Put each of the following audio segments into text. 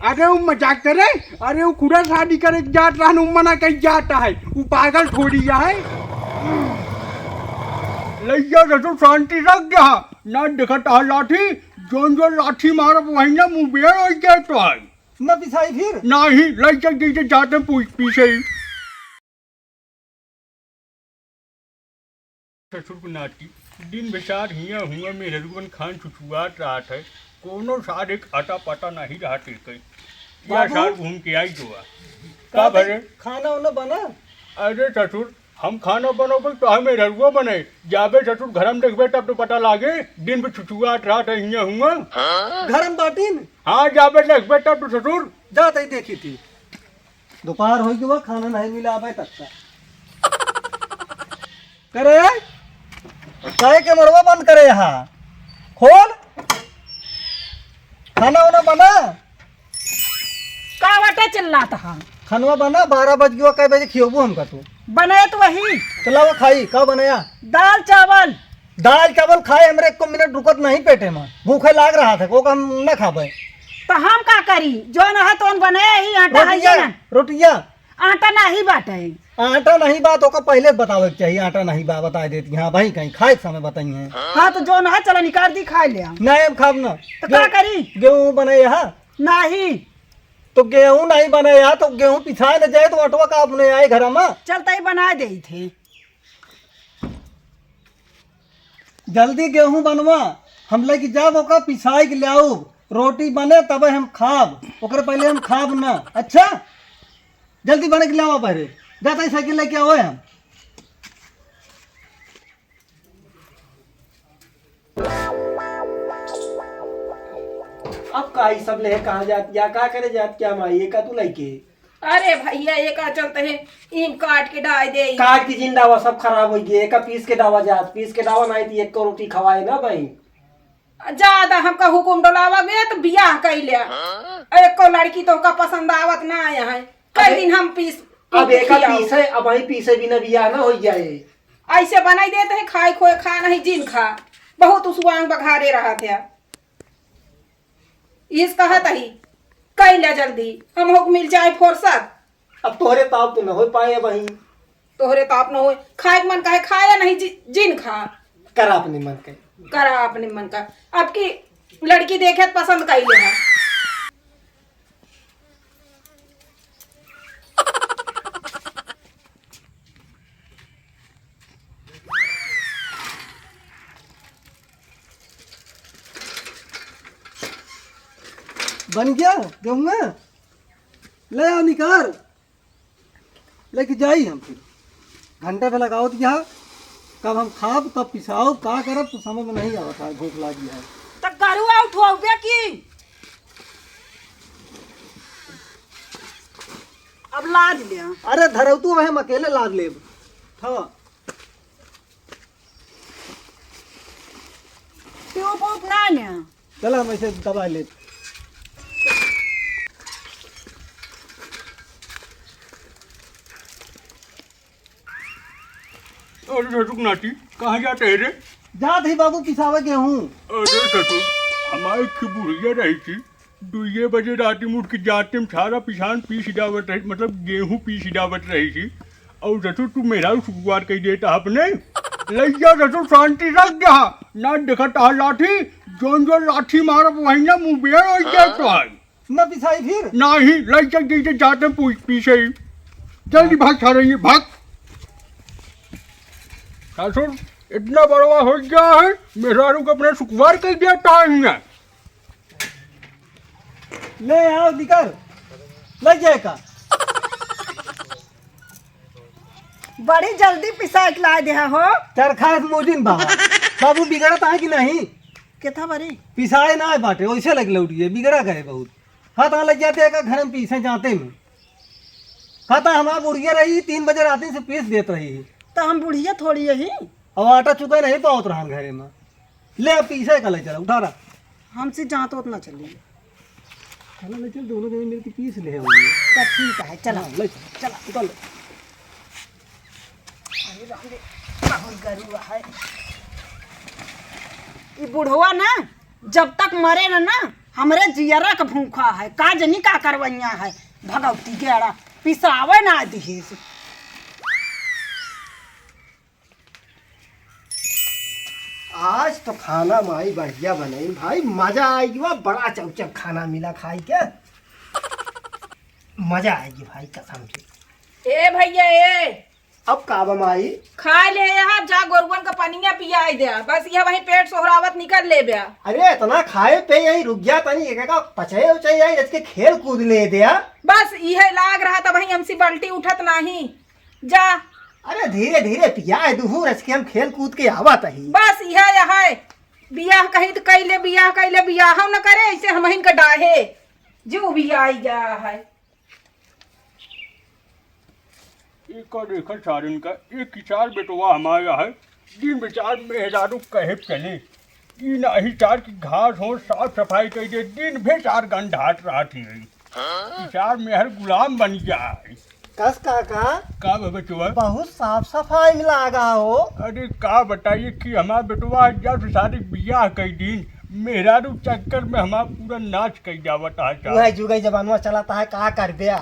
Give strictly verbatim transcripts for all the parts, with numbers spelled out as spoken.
अरे उ मजाक करे, अरे उ खुदा शादी करे के जात रहन, उ मना कइ जात है, उ पागल थोड़ी है। लइया ससुर शांति रख जा, ना देखत आ लाठी, जौन जौन लाठी मारब वही ना मुँह बेर होइ जात है। ना पिसाई फिर? नाही, लइया जैसे जाते पू-, पीछे ही। ससुर के नाती, दिन भर सार हियाँ हुआँ मेहरुअन खान छुछुआत रहत है, कोनो सार एक अता पता नहीं रहत इनके। या बाबू, सार घूम के आई जो आ। का का भरे? खाना उना बना? अरे ससुर, हम खाना बनौबे तो हम मेहरुआ बने। जाबे ससुर घर में देखबे तब तो पता लागे, दिन भर छुछुआत रहत है हियाँ हुआँ। घर में बाटिन? हाँ, जाबे देखबे तब तो ससुर। जा तई देखी थी। दोपहर होइ गवा, खाना नहीं मिला अबे तक का। करे, काहे के मड़वा बंद करे यहाँ? खोल। खाना वाना बना। का बाटे चिल्लात हा? खानवा बना, बारह बज गवा, कै बजे खियोबू हमका तू? बने तो वही। चला वो खाई, का बनाया? दाल चावल। दाल चावल खाए हमरे एको मिनट रुकत नहीं पेटे में, भूखे लाग रहा था, को हम न खाबे। तो हम का करी, जौन है तौन बने ही, आटा है रोटिया, ना। रोटिया। आटा नहीं बाटे। आटा नहीं बा तो ओका पहिले बतावे के चाहिए, आटा नहीं बा, बताए देती। हाँ भाई, कहीं खाए के समय बताई है। हाँ तो जौन है चला निकाल दी, खाए ले। नहीं हम खाब ना। तो का करी? गेहूँ बने यहाँ। नहीं। तो गेहूँ नहीं बने यहाँ, तो गेहूँ पिसाए न जाए तो अटवा का अपने आए घर में। चलता ही बना दे थे। जल्दी गेहूं बनवा, हम लेके जाब ओका पिसाई के ले आउब। रोटी बने तबे हम खाब, ओकरे पहिले हम खाब ना। अच्छा, जल्दी बने के ले आवा बहरे, जाता ही साइकिल लेके आवे हम। अब का ई सब ले कहाँ जात या का करे जात क्या माई, ये का तू लेके? अरे भैया, एका चलते है, ईम काट के डाय दे। काट के जिन डावा सब खराब होइ गए, एका पीस के डावा जात, पीस के डावा नाहीं तो एक को रोटी खवाए ना भाई। ज्यादा हमका हुकुम डोलावा गया तो बियाह कइ ले। हाँ? एक को लड़की तो का पसंद आवत ना आया है। कई अबे, दिन हम पीस अब एका खियाओ। पीसे, अब वही पीसे बिना बियाह ना होइ जाए। ऐसे बनाई देते हैं, खाए खोए खा नहीं जिन खा। बहुत उसवांग बघारे रहा थे। इस कहत ही, कइ ले जल्दी, हम होक मिल जाए फुर्सत। अब तोहरे ताप तो न होइ पाए बहिन। तोहरे ताप न होइ, खाए के मन कहे खाए या नहीं जि-, जिन खा। करा अपने मन के। करा अपने मन का। अब की लड़की देखे त पसंद कइ ले है। बन गया गेहुआ? ले आओ निकार, लेके जाई हम फिर। घंटा पे लगाओ दिया, कब हम खाब, कब पिसाओ, का करब, तो समझ में नहीं आवत है, भूख लागी है। तो गरुआ उठवाओगे की? अब लाद ले। अरे धरौतू, वह हम अकेले लाद लेब। हाँ। ट्यूब उब ना ने। चला, हम ऐसे दबा ले। अरे रुक नाटी, कहाँ जाते हैं रे? जात ही बाबू पिसावे गेहूं। अरे ससुर, हमारी की बुढ़िया रही थी, दुइये बजे रात में उठ के जाते में सारा पिसान पीस डावत रही, मतलब गेहूं पीस डावत रही थी। और ससुर तू मेरा सुकुवार कह देता अपने। लइया ससुर शांति रख जा, ना देखत आ लाठी, जौन जौन लाठी मारब वही ना मुंह बेर हो जाए तो है। ना पिसाई फिर? नाही, लइका जैसे जाते पू-, पीछे ही। जल्दी भाग, सारे, ये भाग। ससुर, इतना बड़वा हो गया है, मेहरारू को अपने सुकुवार कर दिया टाइम में। ले आओ, निकर। ले जाए का। बड़ी जल्दी पिसाई के ला दे हो। चरखा से मोजिन बा। बाबू बिगड़त है कि नहीं? केथा बारी? पिसाए ना है बाटे, वैसे लग लौटिए, बिगड़ा गए बहुत। हाँ, तो लग जाते हैं का घर में पीसे जाते में। हाँ, तो हमार बुढ़िया रही, तीन बजे रात से पीस देत रही। तो हम बुढ़िया थोड़ी यही। अब आटा चुका नहीं पावत रहन घरे में। ले, अब पीसे का ले चला, उठा रहा। हमसे जात होत ना चली। चला, ले चल, दोनों जने मिलके पीस ले होंगे। तो ठीक है, चला। हाँ, ले चल। चला। उठा ले। अरे राम रे, बहुत गरुआ है। ई बुढ़वा ना, जब तक मरे ना, ना, हमरे जियरा क भूखा है, का जनी का करवइया है, भगवती गेड़ा पिसावे ना दिहिस। आज तो खाना माई बढ़िया बनाई भाई, मजा आइगी बा, बड़ा चौचक खाना मिला खाई के, मजा आइगी भाई कसम से। ए भइया ए, अब का बा माई? खाए ले यहाँ जा, गोरुअन का पनिया पियाई द्या, बस यह वहीं पेट सोहरावत निकल लेब्या। अरे इतना खाए पे यही रुक जा तनी, एक का पचे उचे यही रच के खेल कूद ले द्या। बस इहे लाग रहा था भाई, हमसे बल्टी उठत नाही। जा। अरे धीरे धीरे पियाए दुहू रच के हम खेल कूद के आवत ही। बस इहे है, बियाह कही तो कैले बियाह कैले बियाह न करे, ऐसे हमहिन का डाहे जो भी आई गया है। एकर देखत सारन का, एक चार बेटवा हमारा है, दिन में चार मेहरारू कहे चले, ई नाही चार की घास हो साफ सफाई कई दे, दिन भे चार गंधात रहत ही। ई चार मेहर गुलाम बन गया है। कस काका, का बा बचवा? बहुत साफ सफाई में लागा हो। अरे का बताइए कि हमार बेटवा जब से शादी बियाह कई दिन, मेहरारू चक्कर में हमार पूरा नाच कई जावत है। वह जुगे जमानवा चलत है, का करबे?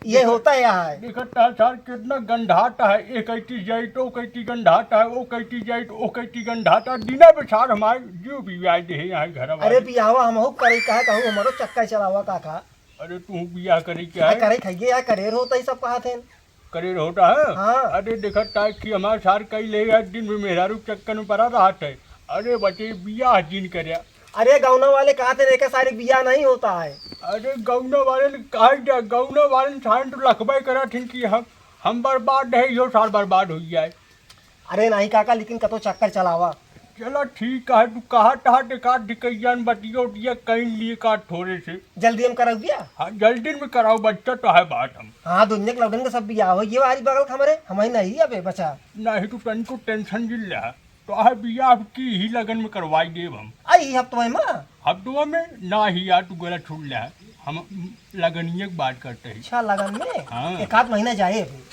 ये होता है यहाँ। देखत है सार कितना गंधाता है, एक ऐती जाइत, ओ कैती गंधाता है, ओ कैती जाइत, ओ कैती गंधाता, दिना पे सार हमार जीव बिगाड़ दे है यहाँ घर वाले। अरे बियाहवा हमहू करे का है, कहूँ हमरो चक्कर चलावा काका। अरे तू बियाह करे क्या आ, है? करे खाइए यार, करेर होता ही सब कहा थे। करेर होता है? हाँ। अरे देखत है कि हमार सार कई ले यार, दिन में मेहरारू चक्कर में पड़ा रहत है। अरे बचे बियाह जिन करे। अरे गौना वाले कहा थे, रेखा सारी बियाह नहीं होता है। अरे गौना वाले ने कहा जा, गौना वाले ने सारे तो लखबे करा थिन कि हम, हम बर्बाद है, यो सार बर्बाद हो जाए। अरे नहीं काका, लेकिन कतो चक्कर चलावा। चलो ठीक है, तू कहा तहा टिका ढिकैया न बतियो उटिया कहीं लिए का थोड़े से। जल्दी हम कराओ बिया? हाँ, जल्दी में कराओ, बच्चा तो है बात हम। हाँ, दुनिया के लौटन का सब बिया हो, ये वाली बगल का हमारे, हम ही नहीं अबे बचा। नहीं, तू तनिको टेंशन जिन ले। तोहार बियाह अब की ही लगन में करवाई देब हम। आई हफ्तवा में? हफ्तवा में ना ही यार, तू गला छूट ले। हम लगनिये के बात करते ही। अच्छा, लगन में? हाँ। एक आध महीना जाए अभी।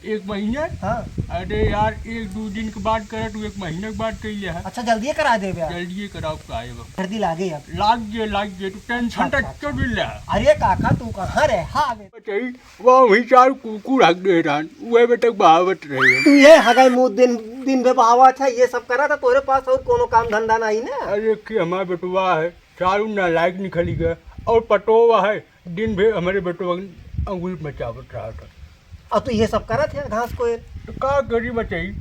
एक महीने? हाँ। अरे यार, एक दो दिन के बात करे, तू एक महीने के बात कही ले है। अच्छा, जल्दी करा देबे यार। जल्दी कराओ, का है वो? सर्दी लागे अब। लाग जे, लाग जे, तू टेंशन अच्छा, तक अच्छा, क्यों ले है? अरे काका, तू कहाँ रहे? हाँ, अबे। बताई, वह वही चार कुकुर हग दे रहन, उहे बेटक बहावत रहे। तू ये हगाई मुंह दिन, दिन भे बहावा अच्छा, ये सब करा था, तोरे पास और कोनो काम धंधा नहीं ना। अरे कि हमार बेटवा है, चारू नालायक निकली गया, और पटोवा है, दिन भे हमारे बेटवा अंगुली मचावत रहा था। और तू ये सब करा थे घास को ये? तो का करी बचाई,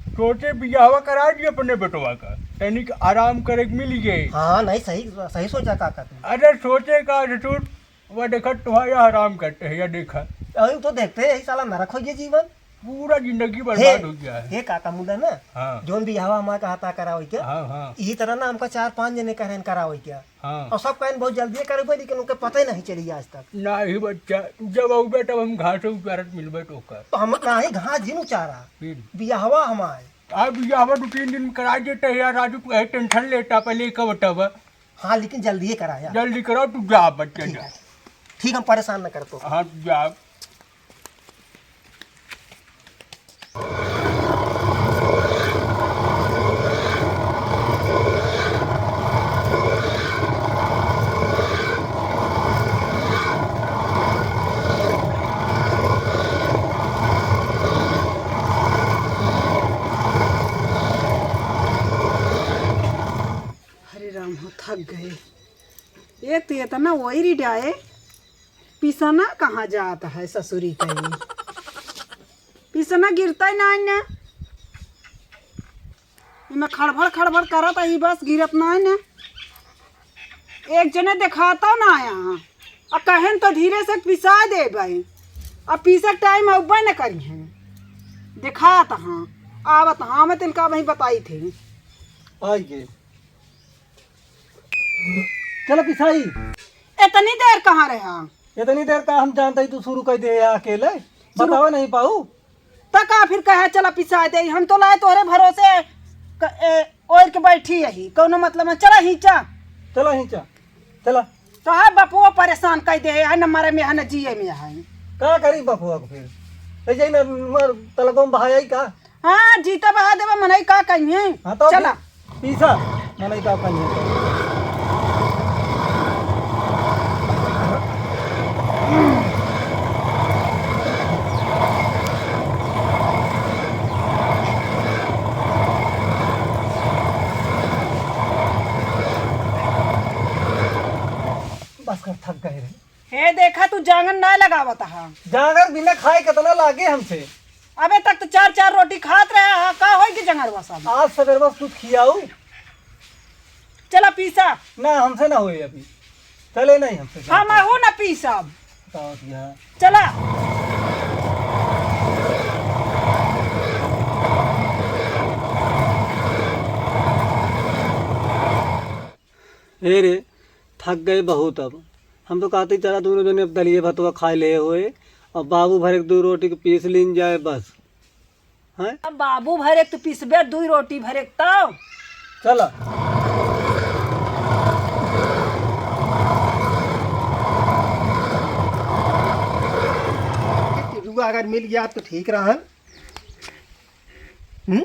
सोचे बियाहवा करा दी अपने बेटवा का, तनिक आराम करे के मिल गए। हाँ, नहीं, सही, सही सोचा काका तू। अरे सोचे का ससुर, वह देखा, तुम्हारा हराम करते हैं, या देखा। अरे, तो देखते हैं, यही साला नरक हो गया जीवन। पूरा जिंदगी हे, बर्बाद हो गया है। हे काका मुंडा ना, हाँ। जोन बियाहवा हमारा कहा था करावे क्या? हाँ, हाँ। यही तरह ना हमका चार पांच जने कह रहे हैं करावे क्या? हाँ। और सब कहें बहुत जल्दी करबे, लेकिन उनके पता ही नहीं चली आज तक। नहीं बच्चा, जब आउबे तब हम घास उचारत मिलबे तो कर। तो हम नाही घास जिन उचारा। फिर? बियाहवा हमारे। आ बियाहवा दो तीन दिन में करा देते हैं यार राजू, तू यही टेंशन लेता पहले एक बतावा। हाँ, लेकिन जल्दी ही कराया। जल्दी कराओ, तू जा बच्चा, ठीक जा। है। ठीक, हम परेशान न कर तो। हाँ, तू जा। हरे राम हो, थक गए। एक तो इतना वही डाए, पिसना कहाँ जात है ससुरी कहीं। पिसना गिरता ही ना, ना। इमे खड़बड़ खड़बड़ करत है, ई बस गिरत ना है ना। एक जने देखाता ना आया, आ कहन तो धीरे से पिसा दे भाई, आ पीसक टाइम अब्बे न करी हैं। देखात हाँ, आवत हाँ, मैं तिनका वही बताई थे। आई गए। चलो पिसाई। इतनी देर कहाँ रहा? इतनी देर का हम जानते ही तू शुरू कर दे अकेले। शुरू बताओ नहीं पाऊ। त का फिर कहे चला पिसा दे? हम तो लाए तोहरे भरोसे क-, ए, ओढ़ के बैठी यही। कौनो मतलब है? चला हिंचा। चला हिंचा। चला। तो है बपुओ परेशान कर दे है, न मरे में है, न जिए में है। का करी बपुआ को फिर? ऐसे ही ना मर तलको में बहाई का? हाँ, जीता बहा देवा, मनई का कहिए। हाँ, तो चला। पी-, पीसा, मनई का कहिए। कर थक गए रे। हे देखा, तू जांगर ना लगावत हा। जांगर बिना खाए कितना लागे हमसे। अबे तक तो चार चार रोटी खात रहे हा, का होई कि जंगरवा सब? आज सवेरवा से तू खियाऊ। चला पीसा। ना, हमसे ना होए अभी। चले नहीं हमसे। हम आहू ना पीसब। बताओ दिया। चला। ए रे, थक गए बहुत अब। हम तो कहते चला दोनों जने अब दलिए भतवा खाए ले होए, अब बाबू भरे के दो रोटी के पीस लीन जाए बस। हैं? अब बाबू भरे के तो पीसबे, दुई रोटी भरे के तब। चला। टिर्रुआ अगर मिल गया तो ठीक रहन। हम्म?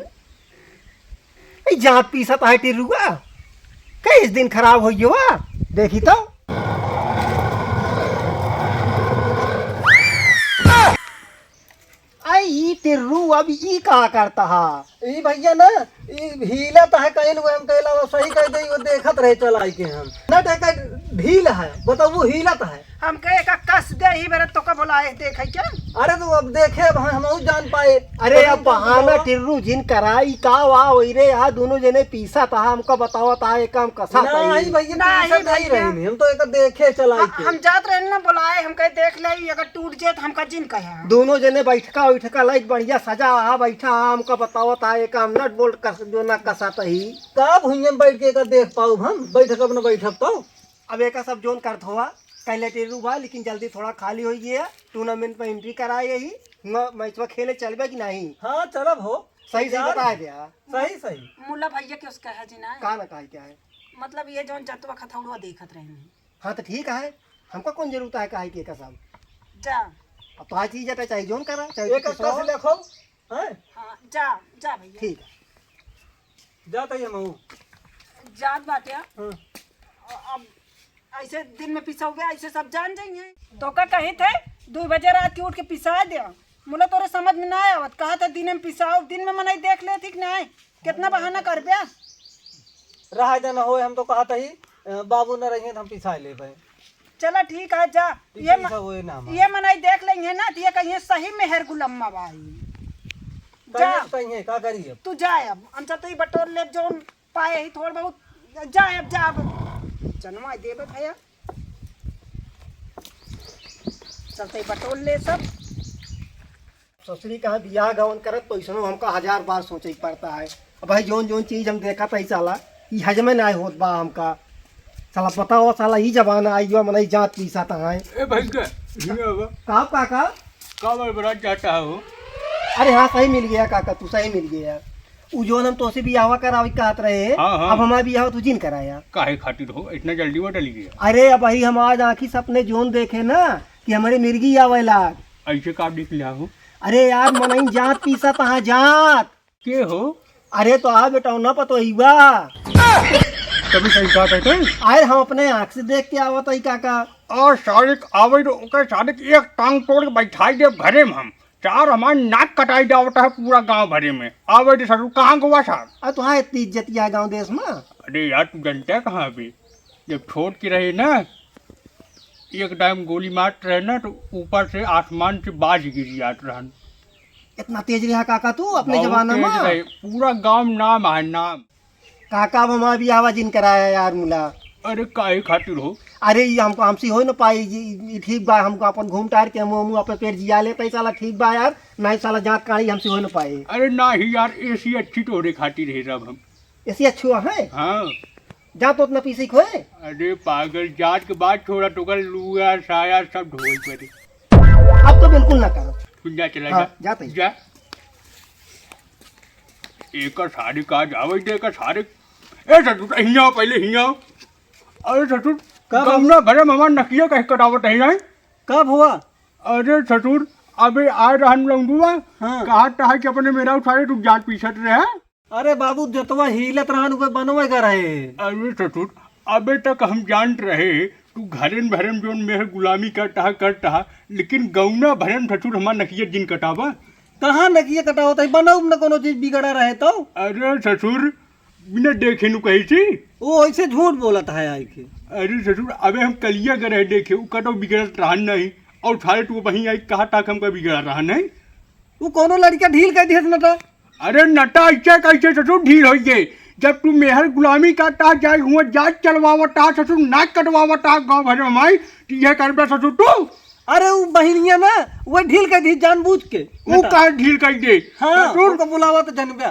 ई जात पीसत है टिर्रुआ, कई दिन खराब हो गया, देखी तो। आई ई टिर्रू, अब ई का करता हा? ई भैया ना, ई हीलत है, कहीं लोग हम कहला वो सही कह दे, वो देखत रहे चलाई के हम। ना तो एकर ढील है, बताओ वो हीलत है। हम कहे का कस दे ही मेरे तो का बोला है, देखे क्या? अरे तो अब देखे, अब हम, हम जान पाए। अरे तो अब तुम बहाना बताओ। टिर्रू जिन कराई का वा ओई रे, यहाँ दोनों जने पीसा था, हमका बतावा था, एक काम कसा था नहीं ये। भैया, नहीं पीसा नहीं भैया। रही, हम तो एक देखे चलाई हम, के। हम जात रहे ना बोलाए, हम कहे देख ले, अगर टूट जाए तो हमका जिन कहे। दोनों जने बैठका उठका लाइक बढ़िया सजा आ बैठा, हमका बतावत आ, एक हम नट बोल्ट कस, जो ना कसात ही। का भुइयां में बैठ के एका देख पाउब हम? बैठक अपना बैठब तो। अब एका सब जोन करत होवा, कहले टेरू बा, लेकिन जल्दी थोड़ा खाली होई गया, टूर्नामेंट में एंट्री कराए यही, म-, मैचवा खेले चलबे कि नहीं? हाँ, चलब हो। सही सही यार। बताए दे, हाँ। सही सही। मुल्ला भैया के उसका है जी ना? का ना कहा क्या है? मतलब ये जोन जतवा खथौड़वा देखत रहे हैं। हाँ, तो ठीक है, हमका कौन जरूरत है काहे के का सब? जा। अब तो आज ही जाता, चाहे जोन करा, चाहे एक किसी अक्का से और। देखो, हैं? हाँ, जा, जा भैया। ठीक है। जाता ही हम हूँ। जात बाटे। हाँ। अब ऐसे दिन में पिसौगे, ऐसे सब जान जाइए। तो का कही थे, दो बजे रात के उठ के पिसा दे। मुला तोरे समझ में ना आवत, कहा था दिन में पिसाओ, दिन में मनई देख ले, ठीक ना है? कितना बहाना करबे? रहा देना होए, हम तो कहत ही, अ, बाबू न रहिए त हम पिसाए लेबे। चला ठीक है, जा। ई ये म-, कैसा होए ना हमार? ये मनई देख लेंगे ना, त ये कहिए सही मेहर गुलम्मा बाई। कहिए जा। तो कहिए, का करिए? तू जा अब, हम चलते ही बटोर ले जौन पाए ही थोड़ बहुत। जा अब, जा अब। जनवा देबे भैया। चलते ही बटोर ले सब। ससुरी कहाँ बियाह गवन करत तो इसनो हमका हजार बार सोचे के पड़ता है। अब भाई जौन जौन चीज हम देखत ही साला, ई हजमे नाय होत बा हमका। साला बताओ साला, ई जमाना आई बा, मनई जात पीसत है। ए भाई का, हिंगा बा। का काका? का बड़बड़ात जाता हो? अरे हाँ, सही मिल गया काका, तू सही मिल गया। उ जौन हम तोसे बियाहवा करावे कहत रहे, हाँ, हाँ। अब हमार बियाह तू जिन कराया। काहे खातिर हो? इतना जल्दी बदल गया? अरे अब भाई हम आज आँखी सपने जौन देखे ना कि हमरे मिर्गी आवेला। ऐसे का देख लिया हो? अरे यार, मनई जात पीसत हा जात। के हो? अरे तो आ बेटा, ना पतो ही बा। तभी सही बात है तो। अरे हम अपने आँख से देख के आवत ही काका। और सारे आवे तो ओकर सारे एक टांग तोड़ के बैठाई देब घरे में हम। चार हमार नाक कटाई जावत है पूरा गांव भरे में। आवे दे ससुर, कहाँ गवा सार? अरे तोहार इतनी इज्जतिया गाँव देश में। अरे यार, तू जनता कहाँ बे? जब छोट के रहे ना, एक टाइम गोली मारत रहे ना, तो ऊपर से आसमान से बाज गिर जात रहन। इतना तेज रहा काका तू अपने बहुत जमाना तेज में? रहे। पूरा गांव नाम है, नाम। काका, अब हमार बियाहवा जिन कराया यार मुला। अरे काहे खातिर हो? अरे ये हमको, हमसे हो न पाई जी, ई ठीक बा, हमको अपन घूम टार के हम, हम अपन पेट जिया लेते साला, ठीक बा यार, नहीं साला जात काढ़ी हमसे हो न पाई। अरे नाही यार, ऐसी अच्छी तोहरे खातिर है रब हम। ऐसी अच्छी हुआ है? हाँ। जा तो उतना पीसे खोए। अरे पागल, जात के बाद छोड़ा तो कर लुआ, साया सब ढोई पड़े। अब तो बिल्कुल ना करो। तू जा, चला हाँ, जा। जाते ही। जा। एकर सारे काज आवे दे, एकर सारे। ए ससुर, हियाँ आओ, पहले हियाँ आओ। अरे ससुर, का बाबू? गौना भरे में हमार नकिया कहे कटावत है, हैं? कब हुआ? अरे ससुर, अबे आए रहन लौंडुआ, हाँ। कहा था कि अपने मेरा उठाए, तू जात पीसत रहे। अरे बाबू, जतवा हीलत रहन, उबे बनवे का रहे। अरे ससुर, अबे तक हम जानत रहे, तू घरेन भरेन जोन मेहर गुलामी करता है, करता है, लेकिन गौना भरेन ससुर हमार नकिया जिन कटावा। कहाँ नकिया कटावत है? बनऊ न कोनो चीज बिगड़ा रहे तो। अरे ससुर, बिना देखे नु कही थी। वो ऐसे झूठ बोलत है आई के। अरे ससुर, अबे हम कलिया गए रहे देखे, उ कतो बिगड़त रहन नहीं, और सारे तू वहीं आई कहा था कि हमका बिगड़ा रहा नहीं। वो कोनो लड़का ढील कर दिहस न तो। अरे नटा, ऐसे कैसे ससुर ढील होइए? जब तू मेहर गुलामी का ता जाए हुआ, जात चलवावत ता ससुर, नाक कटवावत ता गाँव भर में माई, तो यह करबे ससुर तू? अरे वो बहिनिया ना, वो ढील कर दी जानबूझ के। वो नटा। का ढील कर दे? हाँ, ससुर। उनको बुलावा तो जनबे।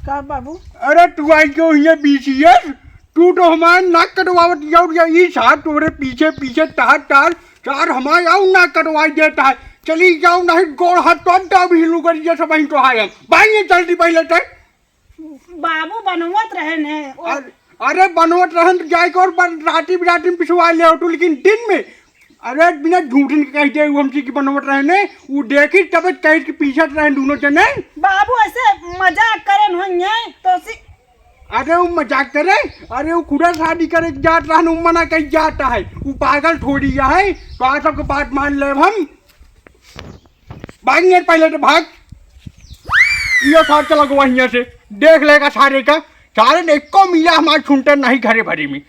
का बाबू? अरे तू आई क्यों हियाँ बीसीएस? तू तो हमार नाक कटवावत जाऊ या ई सार तोरे पीछे पीछे टार टार, सार हमार आऊ नाक कटवाई देता है। चली जाऊ नहीं गोड़ हाथ तो अंडा भी हिलू कर ये सब वहीं तो आए हम। भाई ये जल्दी पहले तक। बाबू बनवत रहे ने। अरे, अरे बनवत रहन तो जाए के और बन, राती बिराती में पिछवा ले तू, लेकिन दिन में अरे बिना झूठिन के कह दे, उ हमसे की बनवत रहे ने, उ देखी तबे कह के पीछे रहे दोनों जने। बाबू ऐसे मजाक करन होइए तो सी अरे उ मजाक करे, अरे उ खुदा शादी करे के जात रहन, उ मना कही जाता है, उ पागल थोड़ी है, तो आज सबके बात मान ले हम। भाग नहीं पहले तो भाग। यो सार चला गवा हियाँ से, देख लेगा सारे का, सारे ने एको मिला हमार छुनते नहीं घरे भरी में।